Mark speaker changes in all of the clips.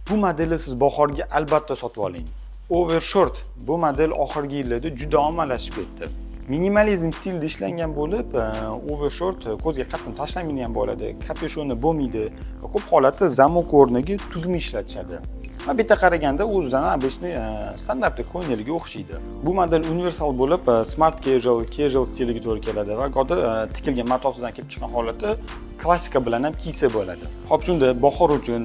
Speaker 1: Bu modelni siz bahorga albatta sotib oling. Overshirt. Bu model oxirgi yillarda juda ommalashib ketdi. Minimalizm stilida ishlangan bo'lib, overshirt ko'zga qattiq tashlanmaydigan bo'ladi, kapyushoni bo'lmaydi va ko'p holatda замок o'rniga tugma ishlatishadi. Va bu yerda qaraganda o'zidan обычный standartli ko'ylakga o'xshaydi. Bu model universal bo'lib, smart casual, casual stiliga to'g'ri keladi va goda tikilgan matosidan kelib chiqqan holatda klassika bilan ham kiysa bo'ladi. Xo'p, shunda bahor uchun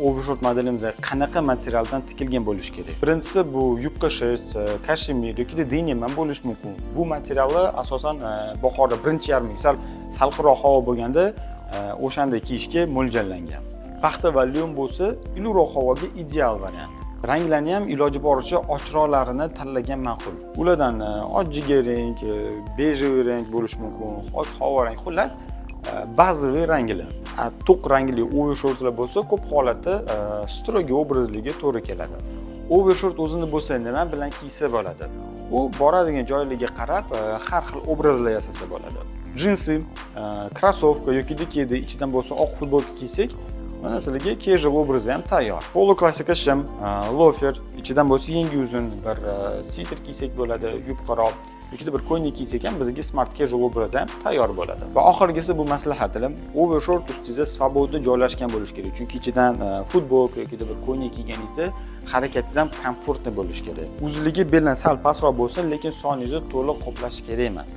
Speaker 1: overshirt modelimiz qanaqa materialdan tikilgan bo'lishi kerak? Birinchisi bu yupqa шерсть, kashmir yoki denim ham bo'lishi mumkin. Bu materialni asosan bahorda birinchi yarmi sal salqinroq havo bo'lganda, o'shanda kiyishga mo'ljallangan. Paxta va лён bo'lsa, iliqroq havoga ideal variant. Ranglarni ham iloji boricha ochiqroqlarini tanlagan ma'qul. Ulardan och jigarrang, бежевый rang bo'lishi mumkin, och havo rang, xullas, bazaviy ranglar. To'q rangli overshirtlar bo'lsa, ko'p holatda строгий obrazliga to'g'ri keladi. Overshirt o'zini bo'lsa nima bilan kiysa bo'ladi? U boradigan joylarga qarab har xil obrazlar yasasa bo'ladi. Jinsi, krossovka yoki kedi, ichidan bo'lsa oq futbolka kiysak, mana sizlarga casual obrazi ham tayyor. Polo klassika shim, lofer, ichidan bo'lsa yengi uzun bir sviter kiysak bo'ladi, yupqaroq yoki bir ko'ylak kiysak ham bizga smart casual obrazi ham tayyor bo'ladi. Va oxirgisi, bu maslahatim: overshirt ustingizda свободно joylashgan bo'lishi kerak, chunki ichidan futbolka yoki bir ko'ylak kiyganingizda harakatingiz ham комфортный bo'lishi kerak. Uzunligi beldan sal pastroq bo'lsin, lekin soningizni to'liq qoplashi kerak emas.